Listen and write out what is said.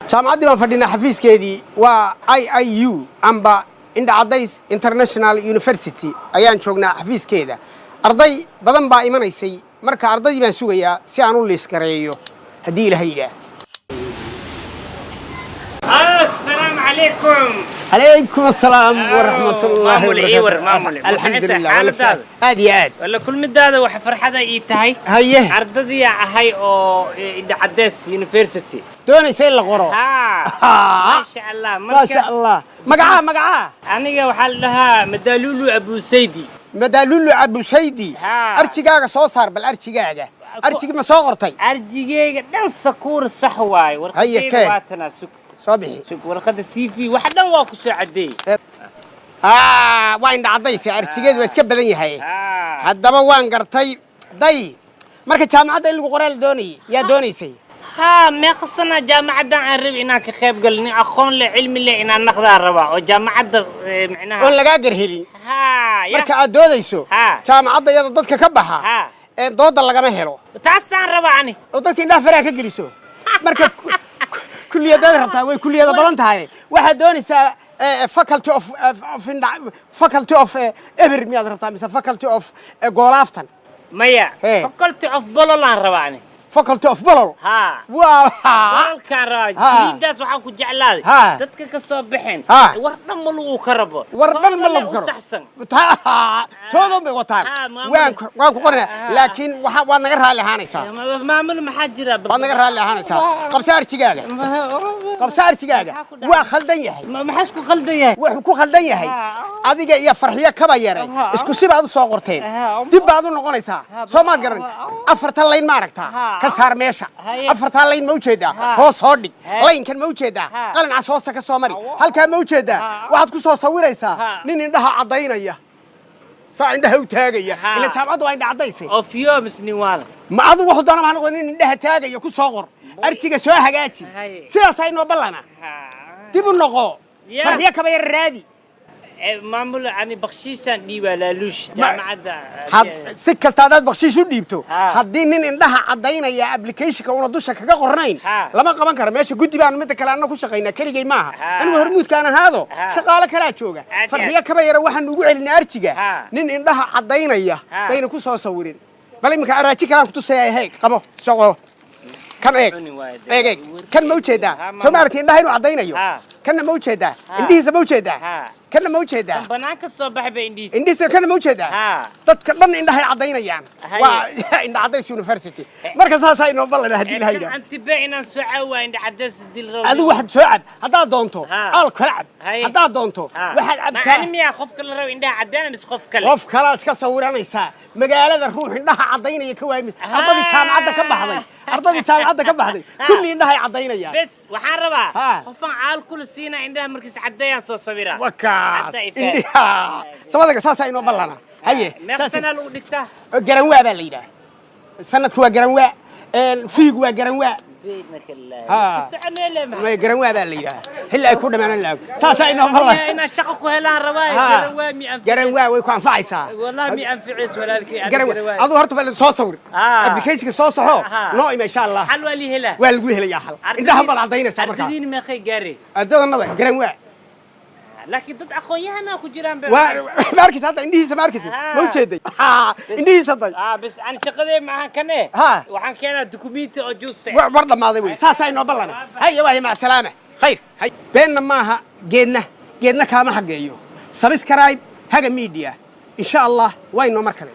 Jaamacaddii baan fadhinaa, xafiiskeedii waa IIU amba Indhacadays International University ayaan joognaa xafiiskeeda. Arday badan baa imanaysay, marka ardaydii baan sugayaa si aan u liis gareeyo, haddii Ilahay yidhaah. السلام عليكم. Calaykum asalaam waraxmat ullaahi. Maamule, ii war, maamule. Alxamdulilah. Xaaladaada? Aad iyo aad. Wala kulmidaada waxa farxada ii tahay. Haye. Ardadii ahay oo Indhacadays University doonaysa in la qoro. Ha, maasha Allah. Maasha Allah. Magacaa, magacaa? Aniga waxaa la dhahaa Madalulu Abusaydi. Madalulu Abusaydi. Ha. Arjigaaga soo saar bal, arjigaaga. Arjigi ma soo qortay? Arjigeyga dhan sakuur sax waaye. Haye, warqadeyda keen. Waatanaa, sug. Soo bixi. Sug, warqada CV wax dhan waa ku soo cadeeyey. Waa indha caddaysa, arjigeedu waa iska badan yahay. Ha. Haddaba waan gartay day. Marka jaamacadda in lagu qoraa la doonayay, yaa doonaysay? Haa, meeqa sana jaamacaddan aan rabi inaan ka qayb galo. Nin aqoon leh, cilmi leh inaan naqdaa rabaa oo jaamacadda micnaha oon lagaa garhelin. Haa ya. Marka aad doodayso jaamacadda iyada dadka ka baxa ee dooda lagama helo. Taasaan rabaa ani. Oo dadka indhaha faraha ka geliso. Marka kuliyadaad rabtaa way kuliyada badan tahay. Waxaad doonaysaa faculty of eber miyaad rabtaa mise faculty of goolaaftan? Maya. Hee. Faculty of bololaan rabaa ani. Faculty of bolol. Haa. Waa bololkaan rabaa. Ha. Kuliyadaas waxaan ku jeclaaday dadka ka soo baxeen war dhan ma lagu ka rabo. War dhan ma Toona lagu u karo. Saxsan. Toodon bay wataan. Ha, maamule. Waan ku qoranaa, laakiin waxa waad naga raalli ahaanaysaa. Maamul, maxaa jira? Waad naga raalli ahaanaysaa. Qabso arjigaaga, qabso arjigaaga. Maxaa ku dhacay? Waa khaldan yahay. Maxaa isku khaldan yahay? Wuxuu ku khaldan yahay, adiga iyo Farxiyo Kaba Yaray isku si baad u soo qorteen. Dib baad u noqonaysaa, soo maad garan? Afartan layn ma aragtaa? Ka saar meesha. Afartan layn ma ujeedaa? Hoos soo dhig. Laynkan ma ujeedaa? Qalin cas hoosta ka soo mari. Halkaa ma ujeedaa? Waxaad ku soo sawiraysaa nin indhaha caddaynaya, saa indhaha u taagaya. Ila jaamacaddu waa indha caddaysay. Oo fiyo misni waala. Ma adigu wuxuu doona ma noqdo, nin indhaha taagaya ku soo qor arjiga, soo hagaaji. Sidaasaa inoo ballana. Dib u noqo. Farxiyo Kaba Yar raadi. Maamul, ani bakshiishaan dhiibaa, laaluush jaamacadda. Si kasta haddaad bakshiish u dhiibto, haddii nin indhaha caddaynaya applicationka una dusha kaga qornayn, lama qaban karo. Meesha guddi baanu midda kale anna ku shaqaynaa, keligay maaha. Anigu hormuudkaan ahaado, shaqaale kalaa jooga. Aad. Farxiyo Kaba Yara waxaanu ugu celinay arjiga nin indhaha caddaynaya bayna ku soo sawirin. Bal iminka araaji kalaan kutusaya. Heeg, qabo, soco, kan eeg. Cuni waayo. Eeg, eeg, kan ma ujeedaa? Soo ma aragti indhaha inuu caddaynayo? Kanna ma ujeedaa? Indhihiisa ma ujeedaa? Kanna ma ujeedaa? Kan banaan ka soo baxay ba indhihiisa. Indhihiisa kanna ma ujeedaa? Dadka dhan indhahay caddaynayaan. Waa Indha Caddays University. Marka saasaa inoo ballan, haddii Ilahay yidhaahdo. Antibe inaan soo caawaa Indha Caddays dil rabo. Adigu waxaad soo cab haddaad doonto, alcohol cab haddaad doonto. Waxaad Ma cabtaa. Ani miyaa qofka la rabo indhaha caddeena mise qof kale? Qof kalaad iska sawiranaysaa. Magaalada ruux indhaha caddaynaya ka waaymis. Ardadii jaamacadda ka baxday, ardadii jaamacadda ka baxday kulli indhahay caddaynayaan. Bes, waxaan rabaa qofaan caal kula siinaa indhaha markiis caddeeyaan soo sawiraa. Wakaas. Hadda ifee. Indhiha samadaga saasaa inoo ballana. Haye. Meeqa sanaa lagu dhigtaa? Garanwaa baa la yidhaah. Sanadku waa garanwaa, fiigu waa garanwaa. Beydnaka laahi. Iska soconee le maxaa? May, garanwaa baa la yidhaah. Xilli ay ku dhamaanan laag saasaa inoo ballan. Inaan shaqo ku helaan rabaa. Garanwaa mi anficis? Garanwaa way ku anfacaysaa. Wallahi mi anficis, walaalkii ani. Garanwaa. Garanwaa. Aduu horta bal soo sawir applicationka, soo saxo. Noo ima, insha Allah. Xal waa lii helaa? Waa lagu helayaa xal. Indhaha baad caddaynaysaa markaa. Ardadiin meeqay gaarey? Ardadanada garanwaa. Laakiin dad aqoon-yahanaa ku jiraan be. Waa ma arkaysa hadda indhihiisa? Ma arkaysa? Ma ujeeday indhihiisa day? Bes, ani shaqadee maahan kane. Waxaan keenaa dukumenti oo juusta. War dhammaaday wey. Saasaa inoo ballana. Haya, waaya, mac salaama, khayr. Hay, beenna maaha, geedna geedna kaama xageeyo. Subscribe Haga Media, insha Allah. Waa inoo mar kale.